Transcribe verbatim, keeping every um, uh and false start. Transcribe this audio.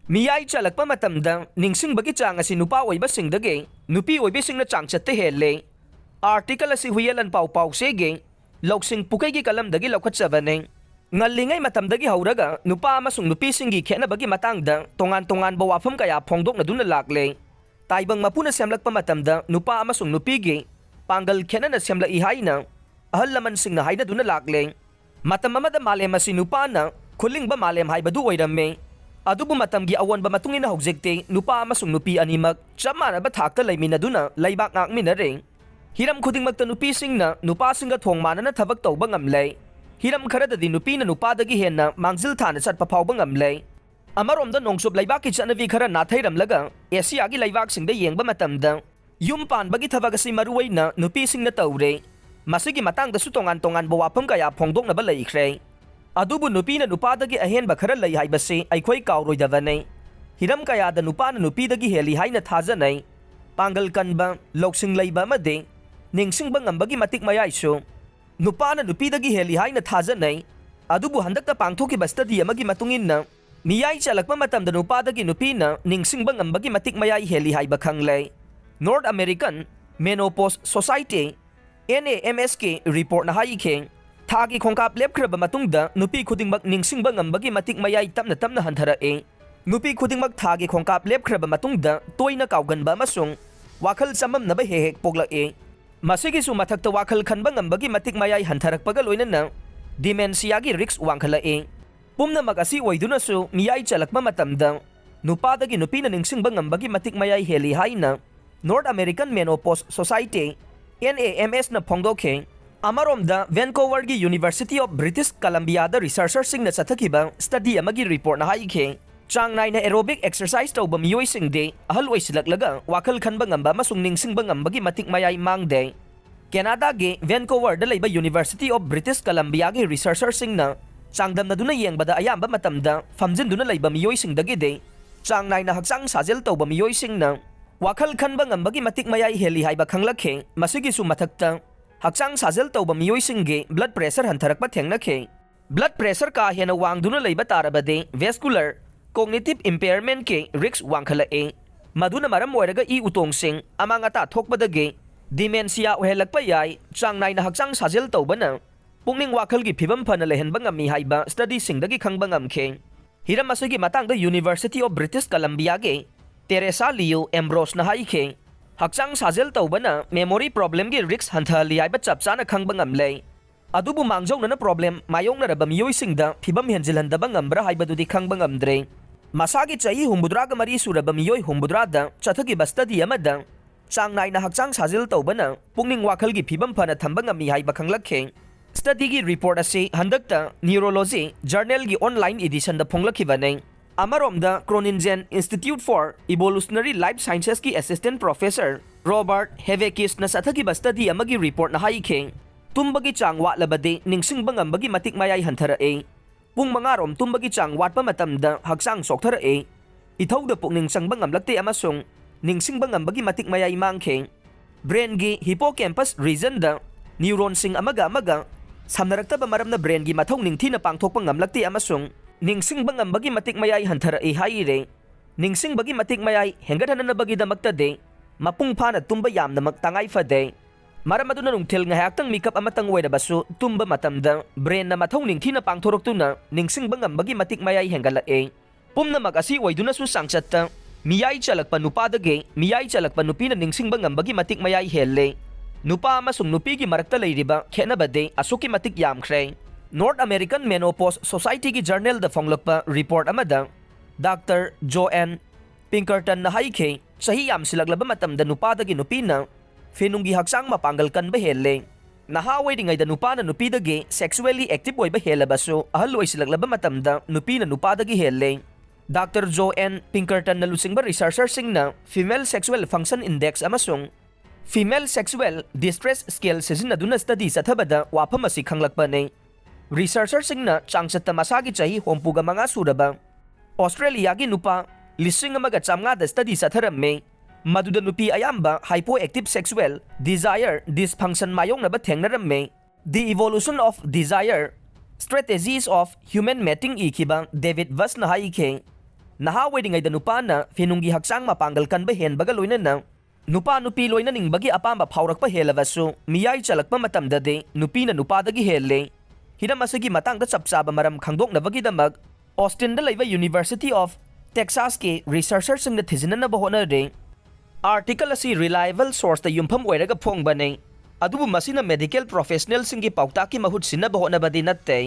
ꯃꯤꯌꯥꯏ ꯆꯜꯂꯛꯄ ꯃꯇꯝꯗ ꯅꯤꯡꯁꯤꯡꯕꯒꯤ ꯆꯥꯡ ꯑꯁꯤ ꯅꯨꯄꯥ ꯑꯣꯏꯕꯁꯤꯡꯗꯒꯤ ꯅꯨꯄꯤ ꯑꯣꯏꯕꯤꯁꯤꯡꯅ ꯆꯥꯡꯆꯠꯇ ꯍꯦꯜꯂꯤ꯫ ꯑꯥꯔꯇꯤꯀꯜ ꯑꯁꯤ ꯍꯨꯌꯦꯂꯟ ꯄꯥꯎ ꯄꯥꯎꯆꯦꯒꯤ ꯂꯧꯁꯤꯡ ꯄꯨꯈꯩꯒꯤ ꯀꯂꯝꯗꯒꯤ ꯂꯧꯈꯠꯆꯕꯅꯤ꯫ ꯉꯜꯂꯤꯉꯩ ꯃꯇꯝꯗꯒꯤ ꯍꯧꯔꯒ ꯅꯨꯄꯥ ꯑꯃꯁꯨꯡ ꯅꯨꯄꯤꯁꯤꯡꯒꯤ ꯈꯦꯠꯅꯕꯒꯤ ꯃꯇꯥꯡꯗ ꯇꯣꯉꯥꯟ ꯇꯣꯉꯥꯟꯕ ꯋꯥꯐꯝ ꯀꯌꯥ ꯐꯣꯡꯗꯣꯛꯅꯗꯨꯅ ꯂꯥꯛꯂꯦ꯫ ꯇꯥꯏꯕꯪ ꯃꯄꯨꯅ ꯁꯦꯝꯂꯛꯄ ꯃꯇꯝꯗ ꯅꯨꯄꯥ ꯑꯃꯁꯨꯡ ꯅꯨꯄꯤꯒꯤ ꯄꯥꯡꯒꯜ ꯈꯦꯠꯅꯅ ꯁꯦꯝꯂꯛꯏ ꯍꯥꯏꯅ ꯑꯍꯜ ꯂꯃꯟꯁꯤꯡꯅ ꯍꯥꯏꯅꯗꯨꯅ ꯂꯥꯛꯂꯦ꯫ ꯃꯇꯝ ꯑꯃꯗ ꯃꯥꯂꯦꯝ ꯑꯁꯤ ꯅꯨꯄꯥꯅ ꯈꯨꯂꯤꯡꯕ ꯃꯥꯂꯦꯝ ꯍꯥꯏꯕꯗꯨ ꯑꯣꯏꯔꯝꯃꯤ꯫ ꯑꯗꯨꯕꯨ ꯃꯇꯝꯒꯤ ꯑꯑꯣꯟꯕ ꯃꯇꯨꯡ ꯏꯟꯅ ꯍꯧꯖꯤꯛꯇꯤ ꯅꯨꯄꯥ ꯑꯃꯁꯨꯡ ꯅꯨꯄꯤ ꯑꯅꯤꯃꯛ ꯆꯞ ꯃꯥꯟꯅꯕ ꯊꯥꯛꯇ ꯂꯩꯃꯤꯟꯅꯗꯨꯅ ꯂꯩꯕꯥꯛ ꯉꯥꯛꯃꯤꯟꯅꯔꯦ꯫ ꯍꯤꯔꯝ ꯈꯨꯗꯤꯡꯃꯛꯇ ꯅꯨꯄꯤꯁꯤꯡꯅ ꯅꯨꯄꯥꯁꯤꯡꯒ ꯊꯣꯡ ꯃꯥꯟꯅꯅ ꯊꯕꯛ ꯇꯧꯕ ꯉꯝꯂꯦ꯫ ꯍꯤꯔꯝ ꯈꯔꯗꯗꯤ ꯅꯨꯄꯤꯅ ꯅꯨꯄꯥꯗꯒꯤ ꯍꯦꯟꯅ ꯃꯥꯡꯖꯤꯜ ꯊꯥꯅ ꯆꯠꯄ ꯐꯥꯎꯕ ꯉꯝꯂꯦ꯫ ꯑꯃꯔꯣꯝꯗ ꯅꯣꯡꯆꯨꯞ ꯂꯩꯕꯥꯛꯀꯤ ꯆꯠꯅꯕꯤ ꯈꯔ ꯅꯥꯊꯩꯔꯝꯂꯒ ꯑꯦꯁꯤꯌꯥꯒꯤ ꯂꯩꯕꯥꯛꯁꯤꯡꯗ ꯌꯦꯡꯕ ꯃꯇꯝꯗ ꯌꯨꯝ ꯄꯥꯟꯕꯒꯤ ꯊꯕꯛ ꯑꯁꯤ ꯃꯔꯨꯑꯣꯏꯅ ꯅꯨꯄꯤꯁꯤꯡꯅ ꯇꯧꯔꯦ꯫ ꯃꯁꯤꯒꯤ ꯃꯇꯥꯡꯗꯁꯨ ꯇꯣꯉꯥꯟ ꯇꯣꯉꯥꯟꯕ ꯋꯥꯐꯝ ꯀꯌꯥ ꯐꯣꯡꯗꯣꯛꯅꯕ ꯂꯩꯈ꯭ꯔꯦ꯫ ꯑꯗꯨꯕꯨ ꯅꯨꯄꯤꯅ ꯅꯨꯄꯥꯗꯒꯤ ꯑꯍꯦꯟꯕ ꯈꯔ ꯂꯩ ꯍꯥꯏꯕꯁꯤ ꯑꯩꯈꯣꯏ ꯀꯥꯎꯔꯣꯏꯗꯕꯅꯤ꯫ ꯍꯤꯔꯝ ꯀꯌꯥꯗ ꯅꯨꯄꯥꯅ ꯅꯨꯄꯤꯗꯒꯤ ꯍꯦꯜꯂꯤ ꯍꯥꯏꯅ ꯊꯥꯖꯅꯩ꯫ ꯄꯥꯡꯒꯜ ꯀꯟꯕ, ꯂꯧꯁꯤꯡ ꯂꯩꯕ ꯑꯃꯗꯤ ꯅꯤꯡꯁꯤꯡꯕ ꯉꯝꯕꯒꯤ ꯃꯇꯤꯛ ꯃꯌꯥꯏꯁꯨ ꯅꯨꯄꯥꯅ ꯅꯨꯄꯤꯗꯒꯤ ꯍꯦꯜꯂꯤ ꯍꯥꯏꯅ ꯊꯥꯖꯅꯩ꯫ ꯑꯗꯨꯕꯨ ꯍꯟꯗꯛꯇ ꯄꯥꯡꯊꯣꯛꯈꯤꯕ ꯁ꯭ꯇꯗꯤ ꯑꯃꯒꯤ ꯃꯇꯨꯡ ꯏꯟꯅ, ꯃꯤꯌꯥꯏ ꯆꯜꯂꯛꯄ ꯃꯇꯝꯗ ꯅꯨꯄꯥꯗꯒꯤ ꯅꯨꯄꯤꯅ ꯅꯤꯡꯁꯤꯡꯕ ꯉꯝꯕꯒꯤ ꯃꯇꯤꯛ ꯃꯌꯥꯏ ꯍꯦꯜꯂꯤ ꯍꯥꯏꯕ ꯈꯪꯂꯦ꯫ North American Menopause Society, N A M S ꯀꯤ ꯔꯤꯄꯣꯔꯠꯅ ꯍꯥꯏꯈꯤ, ꯊꯥꯒꯤ ꯈꯣꯡꯀꯥꯞ ꯂꯦꯞꯈ꯭ꯔꯕ ꯃꯇꯨꯡꯗ ꯅꯨꯄꯤ ꯈꯨꯗꯤꯡꯃꯛ ꯅꯤꯡꯁꯤꯡꯕ ꯉꯝꯕꯒꯤ ꯃꯇꯤꯛ ꯃꯌꯥꯏ ꯇꯞꯅ ꯇꯞꯅ ꯍꯟꯊꯔꯛꯏ꯫ ꯅꯨꯄꯤ ꯈꯨꯗꯤꯡꯃꯛ ꯊꯥꯒꯤ ꯈꯣꯡꯀꯥꯞ ꯂꯦꯞꯈ꯭ꯔꯕ ꯃꯇꯨꯡꯗ ꯇꯣꯏꯅ ꯀꯥꯎꯒꯟꯕ ꯑꯃꯁꯨꯡ ꯋꯥꯈꯜ ꯆꯃꯝꯅꯕ ꯍꯦꯛ ꯍꯦꯛ ꯄꯣꯛꯂꯛꯏ꯫ ꯃꯁꯤꯒꯤꯁꯨ ꯃꯊꯛꯇ ꯋꯥꯈꯜ ꯈꯟꯕ ꯉꯝꯕꯒꯤ ꯃꯇꯤꯛ ꯃꯌꯥꯏ ꯍꯟꯊꯔꯛꯄꯒ ꯂꯣꯏꯅꯅ ꯗꯤꯃꯦꯟꯁꯤꯌꯥꯒꯤ ꯔꯤꯁ꯭ꯛ ꯋꯥꯡꯈꯠꯂꯛꯏ꯫ ꯄꯨꯝꯅꯃꯛ ꯑꯁꯤ ꯑꯣꯏꯗꯨꯅꯁꯨ ꯃꯤꯌꯥꯏ ꯆꯜꯂꯛꯄ ꯃꯇꯝꯗ ꯅꯨꯄꯥꯗꯒꯤ ꯅꯨꯄꯤꯅ ꯅꯤꯡꯁꯤꯡꯕ ꯉꯝꯕꯒꯤ ꯃꯇꯤꯛ ꯃꯌꯥꯏ ꯍꯦꯜꯂꯤ ꯍꯥꯏꯅ North American Menopause Society, N A M S ꯅ ꯐꯣꯡꯗꯣꯛꯈꯤ꯫ ꯑꯃꯔꯣꯝꯗ, ꯚꯦꯟꯀꯣꯋꯔꯒꯤ University of British Columbiaꯗ ꯔꯤꯁꯔꯆꯔꯁꯤꯡꯅ ꯆꯠꯊꯈꯤꯕ ꯁ꯭ꯇꯗꯤ ꯑꯃꯒꯤ ꯔꯤꯄꯣꯔꯠꯅ ꯍꯥꯏꯈꯤ, ꯆꯥꯡ ꯅꯥꯏꯅ ꯑꯦꯔꯣꯕꯤꯛ ꯑꯦꯛꯁꯔꯁꯥꯏꯖ ꯇꯧꯕ ꯃꯤꯑꯣꯏꯁꯤꯡꯗꯤ ꯑꯍꯜ ꯑꯣꯏꯁꯤꯜꯂꯛꯂꯒ ꯋꯥꯈꯜ ꯈꯟꯕ ꯉꯝꯕ ꯑꯃꯁꯨꯡ ꯅꯤꯡꯁꯤꯡꯕ ꯉꯝꯕꯒꯤ ꯃꯇꯤꯛ ꯃꯌꯥꯏ ꯃꯥꯡꯗꯦ꯫ ꯀꯦꯅꯥꯗꯥꯒꯤ ꯚꯦꯟꯀꯣꯋꯔꯗ ꯂꯩꯕ University of British Columbiaꯒꯤ ꯔꯤꯁꯔꯆꯔꯁꯤꯡꯅ ꯆꯥꯡꯗꯝꯅꯗꯨꯅ ꯌꯦꯡꯕꯗ, ꯑꯌꯥꯝꯕ ꯃꯇꯝꯗ ꯐꯝꯖꯤꯟꯗꯨꯅ ꯂꯩꯕ ꯃꯤꯑꯣꯏꯁꯤꯡꯗꯒꯤꯗꯤ ꯆꯥꯡ ꯅꯥꯏꯅ ꯍꯛꯆꯥꯡ ꯁꯥꯖꯦꯜ ꯇꯧꯕ ꯃꯤꯑꯣꯏꯁꯤꯡꯅ ꯋꯥꯈꯜ ꯈꯟꯕ ꯉꯝꯕꯒꯤ ꯃꯇꯤꯛ ꯃꯌꯥꯏ ꯍꯦꯜꯂꯤ ꯍꯥꯏꯕ ꯈꯪꯂꯛꯈꯤ꯫ ꯃꯁꯤꯒꯤꯁꯨ ꯃꯊꯛꯇ, ꯍꯛꯆꯥꯡ ꯁꯥꯖꯦꯜ ꯇꯧꯕ ꯃꯤꯑꯣꯏꯁꯤꯡꯒꯤ ꯕ꯭ꯂꯗ ꯄ꯭ꯔꯦꯁꯔ ꯍꯟꯊꯔꯛꯄ ꯊꯦꯡꯅꯈꯤ꯫ ꯕ꯭ꯂꯗ ꯄ꯭ꯔꯦꯁꯔ ꯀꯥ ꯍꯦꯟꯅ ꯋꯥꯡꯗꯨꯅ ꯂꯩꯕ ꯇꯥꯔꯕꯗꯤ, ꯚꯦꯁꯀꯨꯂꯔ cognitive impairment ꯀꯤ risk ꯋꯥꯡꯈꯠꯂꯛꯏ꯫ ꯃꯗꯨꯅ ꯃꯔꯝ ꯑꯣꯏꯔꯒ ꯏ ꯎꯇꯣꯡꯁꯤꯡ ꯑꯃꯥꯡ ꯑꯇꯥ ꯊꯣꯛꯄꯗꯒꯤ dementia ꯑꯣꯏꯍꯜꯂꯛꯄ ꯌꯥꯏ꯫ ꯆꯥꯡ ꯅꯥꯏꯅ ꯍꯛꯆꯥꯡ ꯁꯥꯖꯦꯜ ꯇꯧꯕꯅ ꯄꯨꯛꯅꯤꯡ ꯋꯥꯈꯜꯒꯤ ꯐꯤꯕꯝ ꯐꯅ ꯂꯩꯍꯟꯕ ꯉꯝꯃꯤ ꯍꯥꯏꯕ study ꯁꯤꯡꯗꯒꯤ ꯈꯪꯕ ꯉꯝꯈꯤ꯫ ꯍꯤꯔꯝ ꯑꯁꯤꯒꯤ ꯃꯇꯥꯡꯗ University of British Columbia ꯒꯤ Teresa Leo Ambrose ꯅ ꯍꯥꯏꯈꯤ, "ꯍꯛꯆꯥꯡ ꯁꯥꯖꯦꯜ ꯇꯧꯕꯅ memory problem ꯒꯤ risk ꯍꯟꯊꯍꯜꯂꯤ ꯍꯥꯏꯕ ꯆꯞ ꯆꯥꯅ ꯈꯪꯕ ꯉꯝꯂꯦ꯫ ꯑꯗꯨꯕꯨ ꯃꯥꯡꯖꯧꯅꯅ problem ꯃꯥꯌꯣꯛꯅꯔꯕ ꯃꯤꯑꯣꯏꯁꯤꯡꯗ ꯐꯤꯕꯝ ꯍꯦꯟꯖꯤꯜꯍꯟꯗꯕ ꯉꯝꯕ꯭ꯔꯥ ꯍꯥꯏꯕꯗꯨꯗꯤ ꯈꯪꯕ ꯉꯝꯗ꯭ꯔꯦ"꯫ ꯃꯁꯥꯒꯤ ꯆꯍꯤ ꯍꯨꯝꯐꯨꯇꯔꯥꯒ ꯃꯔꯤ ꯁꯨꯔꯕ ꯃꯤꯑꯣꯏ ꯍꯨꯝꯐꯨꯇꯔꯥꯗ ꯆꯠꯊꯈꯤꯕ study ꯑꯃꯗ ꯆꯥꯡ ꯅꯥꯏꯅ ꯍꯛꯆꯥꯡ ꯁꯥꯖꯦꯜ ꯇꯧꯕꯅ ꯄꯨꯛꯅꯤꯡ ꯋꯥꯈꯜꯒꯤ ꯐꯤꯕꯝ ꯐꯅ ꯊꯝꯕ ꯉꯝꯃꯤ ꯍꯥꯏꯕ ꯈꯪꯂꯛꯈꯤ꯫ Study ꯒꯤ report ꯑꯁꯤ ꯍꯟꯗꯛꯇ Neurology journal ꯒꯤ online edition ꯗ ꯐꯣꯡꯂꯛꯈꯤꯕꯅꯤ꯫ ꯑꯃꯔꯣꯝꯗ, Groningen Institute for Evolutionary Life Sciences ꯀꯤ assistant professor Robert Hevekis ꯅ ꯆꯠꯊꯈꯤꯕ study ꯑꯃꯒꯤ report ꯅ ꯍꯥꯏꯈꯤ, ꯇꯨꯝꯕꯒꯤ ꯆꯥꯡ ꯋꯥꯠꯂꯕꯗꯤ ꯅꯤꯡꯁꯤꯡꯕ ꯉꯝꯕꯒꯤ ꯃꯇꯤꯛ ꯃꯌꯥꯏ ꯍꯟꯊꯔꯛꯏ꯫ ꯄꯨꯡ ꯃꯉꯥ ꯔꯣꯝ ꯇꯨꯝꯕꯒꯤ ꯆꯥꯡ ꯋꯥꯠꯄ ꯃꯇꯝꯗ ꯍꯛꯆꯥꯡ ꯆꯣꯛꯊꯔꯛꯏ, ꯏꯊꯧꯗ ꯄꯨꯛꯅꯤꯡ ꯆꯪꯕ ꯉꯝꯂꯛꯇꯦ ꯑꯃꯁꯨꯡ ꯅꯤꯡꯁꯤꯡꯕ ꯉꯝꯕꯒꯤ ꯃꯇꯤꯛ ꯃꯌꯥꯏ ꯃꯥꯡꯈꯤ꯫ Brain ꯒꯤ hippocampus region ꯗ neuron ꯁꯤꯡ ꯑꯃꯒ ꯑꯃꯒ ꯁꯝꯅꯔꯛꯇꯕ ꯃꯔꯝꯅ brain ꯒꯤ ꯃꯊꯧ ꯅꯤꯡꯊꯤꯅ ꯄꯥꯡꯊꯣꯛꯄ ꯉꯝꯂꯛꯇꯦ ꯑꯃꯁꯨꯡ ꯅꯤꯡꯁꯤꯡꯕ ꯉꯝꯕꯒꯤ ꯃꯇꯤꯛ ꯃꯌꯥꯏ ꯍꯟꯊꯔꯛꯏ ꯍꯥꯏꯔꯤ꯫ ꯅꯤꯡꯁꯤꯡꯕꯒꯤ ꯃꯇꯤꯛ ꯃꯌꯥꯏ ꯍꯦꯟꯒꯠꯍꯟꯅꯕꯒꯤꯗꯃꯛꯇꯗꯤ ꯃꯄꯨꯡ ꯐꯥꯅ ꯇꯨꯝꯕ ꯌꯥꯝꯅꯃꯛ ꯇꯉꯥꯏ ꯐꯗꯦ꯫ ꯃꯔꯝ ꯑꯗꯨꯅ ꯅꯨꯡꯊꯤꯜ ꯉꯥꯏꯍꯥꯛꯇꯪ ꯃꯤꯀꯞ ꯑꯃꯇꯪ ꯑꯣꯏꯔꯕꯁꯨ ꯇꯨꯝꯕ ꯃꯇꯝꯗ brain ꯅ ꯃꯊꯧ ꯅꯤꯡꯊꯤꯅ ꯄꯥꯡꯊꯣꯔꯛꯇꯨꯅ ꯅꯤꯡꯁꯤꯡꯕ ꯉꯝꯕꯒꯤ ꯃꯇꯤꯛ ꯃꯌꯥꯏ ꯍꯦꯟꯒꯠꯂꯛꯏ꯫ ꯄꯨꯝꯅꯃꯛ ꯑꯁꯤ ꯑꯣꯏꯗꯨꯅꯁꯨ ꯆꯥꯡꯆꯠꯇ ꯃꯤꯌꯥꯏ ꯆꯜꯂꯛꯄ ꯅꯨꯄꯥꯗꯒꯤ ꯃꯤꯌꯥꯏ ꯆꯜꯂꯛꯄ ꯅꯨꯄꯤꯅ ꯅꯤꯡꯁꯤꯡꯕ ꯉꯝꯕꯒꯤ ꯃꯇꯤꯛ ꯃꯌꯥꯏ ꯍꯦꯜꯂꯤ꯫ ꯅꯨꯄꯥ ꯑꯃꯁꯨꯡ ꯅꯨꯄꯤꯒꯤ ꯃꯔꯛꯇ ꯂꯩꯔꯤꯕ ꯈꯦꯠꯅꯕꯗꯤ ꯑꯁꯨꯛꯀꯤ ꯃꯇꯤꯛ ꯌꯥꯝꯈ꯭ꯔꯦ꯫ North American Menopause Society ꯒꯤ journal ꯗ ꯐꯣꯡꯂꯛꯄ report ꯑꯃꯗ Doctor Joanne Pinkerton ꯅ ꯍꯥꯏꯈꯤ, ꯆꯍꯤ ꯌꯥꯝꯁꯤꯜꯂꯛꯂꯕ ꯃꯇꯝꯗ ꯅꯨꯄꯥꯗꯒꯤ ꯅꯨꯄꯤꯅ ꯐꯤꯅꯨꯡꯒꯤ ꯍꯛꯆꯥꯡ ꯃꯄꯥꯡꯒꯜ ꯀꯟꯕ ꯍꯦꯜꯂꯦ꯫ ꯅꯍꯥ ꯑꯣꯏꯔꯤꯉꯩꯗ ꯅꯨꯄꯥꯅ ꯅꯨꯄꯤꯗꯒꯤ sexually active ꯑꯣꯏꯕ ꯍꯦꯜꯂꯕꯁꯨ, ꯑꯍꯜ ꯑꯣꯏꯁꯤꯜꯂꯛꯂꯕ ꯃꯇꯝꯗ ꯅꯨꯄꯤꯅ ꯅꯨꯄꯥꯗꯒꯤ ꯍꯦꯜꯂꯦ꯫ Doctor Joanne Pinkerton ꯅ ꯂꯨꯆꯤꯡꯕ researcher ꯁꯤꯡꯅ female sexual function index ꯑꯃꯁꯨꯡ female sexual distress scale ꯁꯤꯖꯤꯟꯅꯗꯨꯅ study ꯆꯠꯊꯕꯗ ꯋꯥꯐꯝ ꯑꯁꯤ ꯈꯪꯂꯛꯄꯅꯤ꯫ Researcher ꯁꯤꯡꯅ ꯆꯥꯡꯆꯠꯇ ꯃꯁꯥꯒꯤ ꯆꯍꯤ ꯍꯨꯝꯐꯨꯒ ꯃꯉꯥ ꯁꯨꯔꯕ Australia ꯒꯤ ꯅꯨꯄꯥ ꯂꯤꯁꯤꯡ ꯑꯃꯒ ꯆꯥꯝꯃꯉꯥꯗ study ꯆꯠꯊꯔꯝꯃꯤ, ꯃꯗꯨꯗ ꯅꯨꯄꯤ ꯑꯌꯥꯝꯕ hypoactive sexual desire dysfunction ꯃꯥꯌꯣꯛꯅꯕ ꯊꯦꯡꯅꯔꯝꯃꯤ꯫ The Evolution of Desire: Strategies of Human Mating ꯏꯈꯤꯕ David Buss ꯅ ꯍꯥꯏꯈꯤ, ꯅꯍꯥ ꯑꯣꯏꯔꯤꯉꯩꯗ ꯅꯨꯄꯥꯅ ꯐꯤꯅꯨꯡꯒꯤ ꯍꯛꯆꯥꯡ ꯃꯄꯥꯡꯒꯜ ꯀꯟꯕ ꯍꯦꯟꯕꯒ ꯂꯣꯏꯅꯅ ꯅꯨꯄꯥ ꯅꯨꯄꯤ ꯂꯣꯏꯅꯅꯤꯡꯕꯒꯤ ꯑꯄꯥꯝꯕ ꯐꯥꯎꯔꯛꯄ ꯍꯦꯜꯂꯕꯁꯨ, ꯃꯤꯌꯥꯏ ꯆꯜꯂꯛꯄ ꯃꯇꯝꯗꯗꯤ ꯅꯨꯄꯤꯅ ꯅꯨꯄꯥꯗꯒꯤ ꯍꯦꯜꯂꯤ꯫ ꯍꯤꯔꯝ ꯑꯁꯤꯒꯤ ꯃꯇꯥꯡꯗ ꯆꯞ ꯆꯥꯕ ꯃꯔꯝ ꯈꯪꯗꯣꯛꯅꯕꯒꯤꯗꯃꯛ, ꯑꯣꯁꯇꯤꯟꯗ ꯂꯩꯕ University of Texasꯀꯤ researcherꯁꯤꯡꯅ ꯊꯤꯖꯤꯟꯅꯅꯕ ꯍꯣꯠꯅꯔꯤ꯫ Article ꯑꯁꯤ reliable sourceꯇ ꯌꯨꯝꯐꯝ ꯑꯣꯏꯔꯒ ꯐꯣꯡꯕꯅꯤ, ꯑꯗꯨꯕꯨ ꯃꯁꯤꯅ medical professionalꯁꯤꯡꯒꯤ ꯄꯥꯎꯇꯥꯛꯀꯤ ꯃꯍꯨꯠ ꯁꯤꯟꯅꯕ ꯍꯣꯠꯅꯕꯗꯤ ꯅꯠꯇꯦ꯫